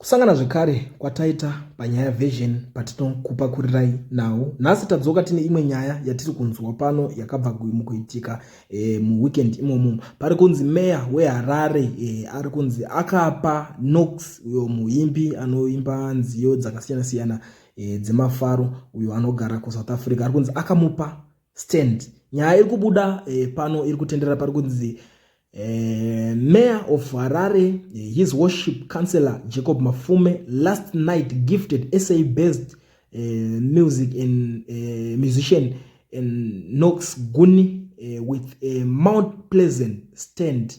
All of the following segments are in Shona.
Kusangana zvekare kwataita panyaya version patinokupakurirai nhau. Nhasi tadzoka tine imwe nyaya yatiri kunzwa pano yakabva mukuitika muweekend imomo. Pari kunzi meya weHarare ari kunzi akapa Nox, uyo muimbi anoimba nziyo dzakasiyana siyana dzemafaro, uyo anogara kuSouth Africa, ari kunzi akamupa stand. Nyaya iri kubuda pano iri kutenderera, pari kunzi Mayor of Harare, His Worship Councillor Jacob Mafume, last night gifted SA based music and musician and Nox Guni with a Mount Pleasant stand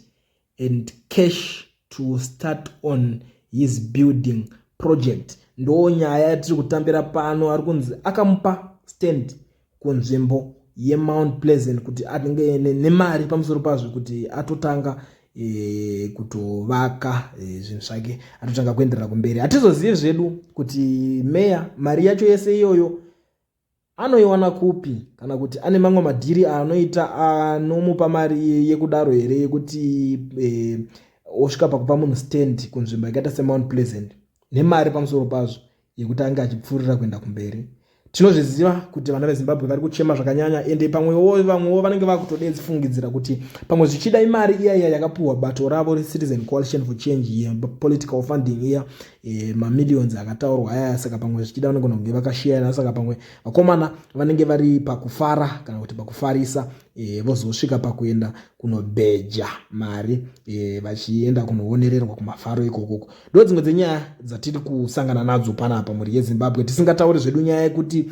and cash to start on his building project. Ndo nyaya yatiri kutambira pano. Ari kunzi akamupa stand kunzvimbo yeMount Pleasant kuti anenge nemari pamusoro pazvo, kuti atotanga kutovaka zvinhu zvake, atotanga kuenderera kumberi. Hatizozivi zvedu kuti meya mari yacho yese iyoyo anoiwana kupi, kana kuti ane mamwe madhiri aanoita anomupa mari yekudaro here, yekuti osvika pakupa munhu stand kunzvimbo yakaita seMount Pleasant nemari pamusoro pazvo yekuti ange achipfuurira kuenda kumberi. Tinozviziva kuti vana veZimbabwe vari kuchema zvakanyanya, ende pamwewo vamwewo vanenge vakutodedzifungidzira kuti pamwe zvichida imari iya iya yakapiwa bato ravo reCitizen Coalition for Change, yepolitical funding iya, mamillions akataurwa ayaya. Saka pamwe zvichida vanogona kunge vakashiyana, saka pamwe vakomana vanenge vari pakufara kana kuti pakufarisa, vozosvika pakuenda kunobheja mari, vachienda kunoonererwa kumafaro ikokoko. Ndo dzimwe dzenyaya dzatiri kusangana nadzo panapa, mhuri yeZimbabwe, tisingatauri zvedu nyaya yekuti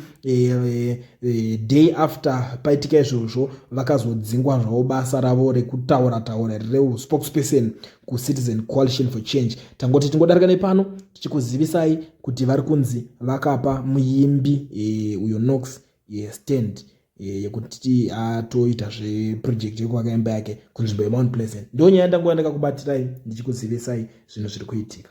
day after paitika izvozvo vakazodzingwa zvavo basa ravo rekutaura taura reuspokesperson kuCitizen Coalition for Change. Tangoti tingodarika nepano tichikuzivisai kuti vari kunzi vakapa muimbi uyo Nox stand yekuti atoita zveproject yekuvaka imba yake kunzvimbo yeMount Pleasant. Ndo nyaya ndanguva ndakakubatirai ndichikuzivisai zvinhu zviri kuitika.